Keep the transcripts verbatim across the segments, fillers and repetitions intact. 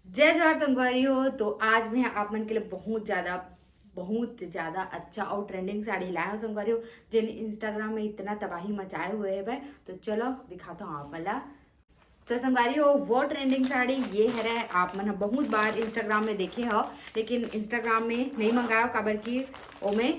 जय जोहार संगवारी हो। तो आज मैं आप मन के लिए बहुत ज्यादा बहुत ज्यादा अच्छा और ट्रेंडिंग साड़ी लाए हो संगवारी हो, जेन इंस्टाग्राम में इतना तबाही मचाए हुए है। तो चलो दिखाता हूँ आप मन ला। तो संगवारी हो, वो ट्रेंडिंग साड़ी ये हरे, आप मन ह बहुत बार इंस्टाग्राम में देखे हो, लेकिन इंस्टाग्राम में नहीं मंगायो, काबर कि ओमे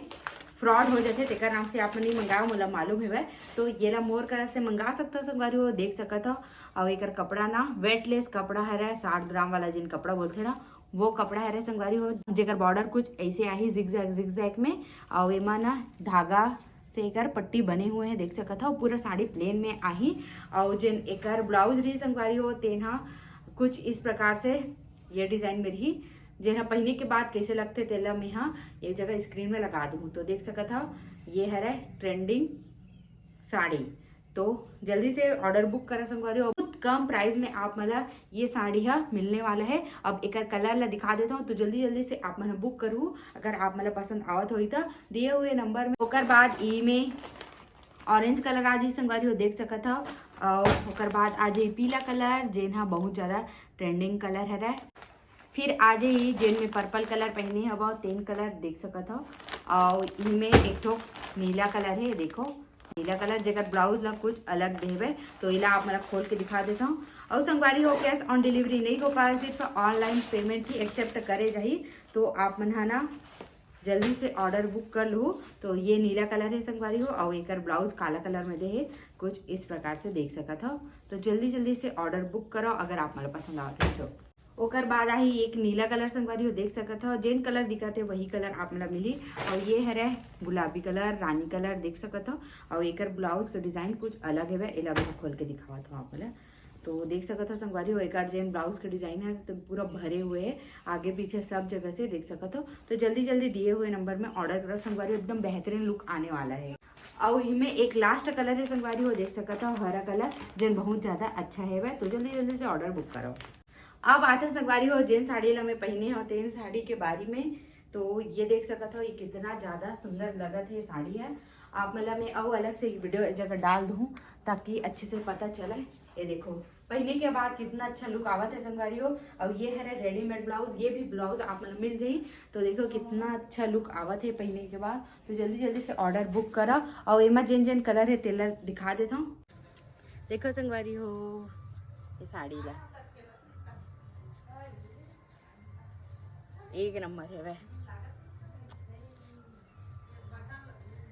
फ्रॉड हो जाथे, तेकर नाम से आप मन नहीं मंगायो, मोला मालूम हेवय। तो ये ला मोर करा से मंगा सकत हो संगवारी हो, देख सकत हो। और एकर कपड़ा ना वेटलेस कपड़ा हरे, साठ ग्राम वाला जिन कपड़ा बोलथे ना, वो कपड़ा हरे संगवारी हो, जेकर बॉर्डर कुछ ऐसे आही जिगजैग जिगजैग में, और एमा ना धागा से एकर पट्टी बने हुए हैं, देख सकत हो। पूरा साड़ी प्लेन में आही। और जेन एकर ब्लाउज रही संगवारी हो, तेन हा कुछ इस प्रकार से ये डिजाइन में रही। जेन हा पहने के बाद कैसे लगथे, तेला मैं हा एक जगह स्क्रीन में लगा दूँ। तो देख सकत हो, ये हरे ट्रेंडिंग साड़ी। तो जल्दी से ऑर्डर बुक करा संगवारी हो, बहुत कम प्राइस में आप मन ला ये साड़ी हा मिलने वाला है। अब एकर कलर ला दिखा देता हूँ, तो जल्दी जल्दी से आप मन बुक करू अगर आप मन ला पसंद आवत होही त दिए हुए नंबर में। ओकर बाद ई में ऑरेंज कलर आ जी संगवारी हो, देख सकत हो। और ओकर बाद आ जी पीला कलर, जेन हा बहुत ज्यादा ट्रेंडिंग कलर हरे। फिर आ जी जेन में पर्पल कलर पहने हव, तेन कलर देख सकत हो। और इनमें एक ठो नीला कलर है, देखो नीला कलर, जेकर ब्लाउज ला कुछ अलग देवे, तो इला आप मन ला खोल के दिखा देता हूँ। और संगवारी हो, कैश ऑन डिलीवरी नहीं हो पाए, सिर्फ ऑनलाइन पेमेंट ही एक्सेप्ट करे जाही। तो आप मन हा ना जल्दी से ऑर्डर बुक कर लू। तो ये नीला कलर है संगवारी हो, और एकर ब्लाउज काला कलर में दे है, कुछ इस प्रकार से देख सकत हो। तो जल्दी जल्दी से ऑर्डर बुक करो अगर आप मन ला पसंद आवत है तो। ओकर बाद आही एक नीला कलर संगवारी हो, देख सकत हो, जेन कलर दिखत है वही कलर आप मन ला मिली। और ये हरे गुलाबी कलर, रानी कलर देख सकत हो। और एकर ब्लाउज के डिजाइन कुछ अलग हेवे, एला मैं खोल के दिखावत हूँ आप मन ला। तो देख सकत हो संगवारी हो, एकर जेन ब्लाउज के डिजाइन है तो पूरा भरे हुए है, आगे पीछे सब जगह से देख सकत हो। तो जल्दी जल्दी दिए हुए नंबर में ऑर्डर करो संगवारी हो, एकदम बेहतरीन लुक आने वाला है। और इनमें एक लास्ट कलर है संगवारी हो, देख सकत हो हरा कलर, जेन बहुत ज्यादा अच्छा हेवे। तो जल्दी जल्दी से ऑर्डर बुक करो। अब आते हैं संगवारी हो, जेन साड़ी ला मैं पहने हो तेन साड़ी के बारे में। तो ये देख सकत हो, ये कितना ज्यादा सुंदर लगत है साड़ी है। आप मन ला मैं अउ अलग से एक वीडियो एक जगह डाल दूँ, ताकि अच्छे से पता चले। ये देखो, पहने के बाद कितना अच्छा लुक आवत है संगवारी हो। और ये हरे रेडीमेड ब्लाउज, ये भी ब्लाउज आप मन ला मिल जाही। तो देखो कितना अच्छा लुक आवत है पहने के बाद। तो जल्दी जल्दी से ऑर्डर बुक करा। और एमा जेन जेन कलर है तेला दिखा देता हूँ। देखो संगवारी हो, ये साड़ी ला एक नंबर है वह।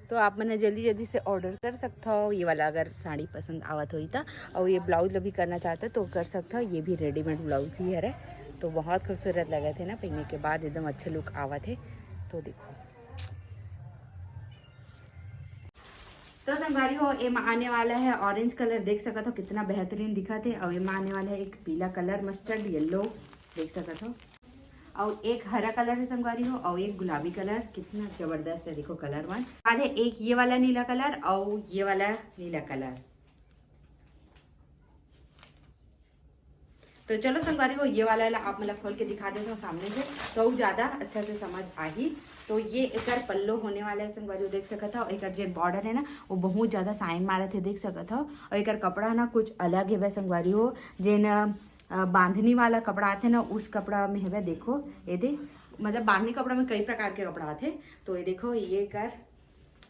तो आप मन जल्दी जल्दी से ऑर्डर कर सकत हो ये वाला, अगर साड़ी पसंद आवत होही त। और ये ब्लाउज ला भी करना चाहत हो तो कर सकत हो, ये भी रेडीमेड ब्लाउज ही हरे। तो बहुत खूबसूरत लगत है ना, पहने के बाद एकदम अच्छा लुक आवत है। तो देखो, तो संगवारी हो, एमा आने वाला है ऑरेंज कलर, देख सकत हो कितना बेहतरीन दिखत है। और एमा आने वाला है एक पीला कलर, मस्टर्ड येलो, देख सकत हो। और एक हरा कलर है संगवारी हो, और एक गुलाबी कलर, कितना जबरदस्त है। देखो कलर वन। बाद है एक ये वाला नीला कलर और ये वाला नीला कलर। तो चलो संगवारी हो, ये वाला ला आप मन ला खोल के दिखा देता हूँ सामने से, तो अउ ज्यादा अच्छा से समझ आही। तो ये एकर पल्लो होने वाला है संगवारी हो, देख सकत हो। एकर जे बॉर्डर है ना, वो बहुत ज्यादा साइन मारत है, देख सकत हो। और एकर कपड़ा ना कुछ अलग हेवय संगवारी हो, जेन अ, बांधनी वाला कपड़ा आथे ना, उस कपड़ा में हेवय। देखो ये दे, मतलब बांधनी कपड़ा में कई प्रकार के कपड़ा आथे। तो ये देखो, ये एकर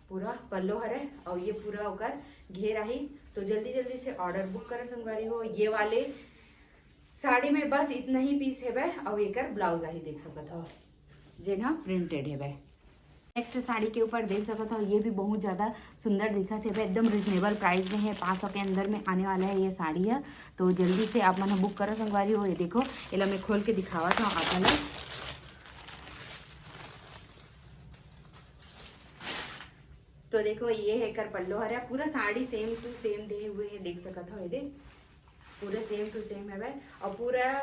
पूरा पल्लो हरे और ये पूरा ओकर घेर आही। तो जल्दी जल्दी से ऑर्डर बुक करो संगवारी हो। ये वाले साड़ी में बस इतना ही पीस हेवय और एकर ब्लाउज आही, देख सकत हो, जेन हा प्रिंटेड हेवय। नेक्स्ट साड़ी के ऊपर देख सकत हो, ये भी बहुत ज्यादा सुंदर दिखत हेवय, एकदम रिजनेबल प्राइस में है, पाँच सौ के अंदर में आने वाला है ये साड़ी है। तो जल्दी से आप मन बुक करो संगवारी हो। ये देखो, एला मैं खोल के दिखावत हूँ आप मन ला। तो देखो, ये है एकर पल्लो हरे, पूरा साड़ी सेम टू सेम दे हुए है, देख सकत हो। ये दे पूरा सेम टू सेम है और पूरा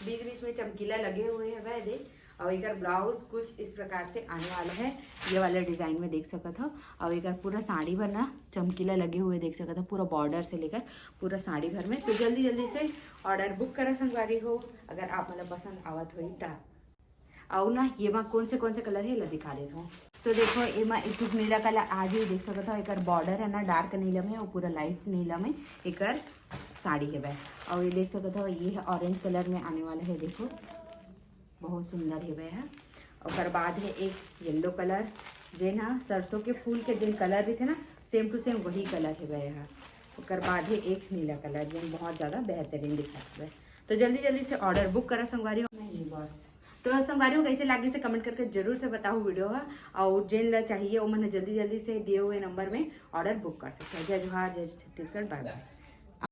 बीच बीच में चमकीला लगे हुए है। ये दे, और एकर ब्लाउज कुछ इस प्रकार से आने वाला है, ये वाला डिजाइन में देख सकत हो। और एकर पूरा साड़ी भर ना चमकीला लगे हुए देख सकत हो, पूरा बॉर्डर से लेकर पूरा साड़ी भर में। तो जल्दी जल्दी से ऑर्डर बुक करा संगवारी हो, अगर आप मन ला पसंद आवत होही त। अउ ना, ये मा कौन से कौन से कलर हे, ला दिखा देत हूँ। तो देखो, एमा एक ठो नीला कलर आज ही देख सकत हो, एकर बॉर्डर है ना, डार्क नीलम है और पूरा लाइट नीलम है एकर साड़ी हेवय। और ये देख सकत हो, ये है ऑरेंज कलर में आने वाला है, देखो बहुत सुंदर हेवय है। ओकर बाद है एक येलो कलर, जेन हा सरसों के फूल के जेन कलर रहिथे ना, सेम टू सेम वही कलर हेवय है। ओकर बाद है एक नीला कलर, जेन बहुत ज़्यादा बेहतरीन दिखत हेवय। तो जल्दी जल्दी से ऑर्डर बुक करा संगवारी हो। नहीं बस, तो संगवारी हो, कैसे लागे से कमेंट करके जरूर से बताओ वीडियो हा। और जेन ला चाहिए, ओमन जल्दी जल्दी से दिए हुए नंबर में ऑर्डर बुक कर सकते हैं। जय जोहार, जय छत्तीसगढ़, बाय बाय।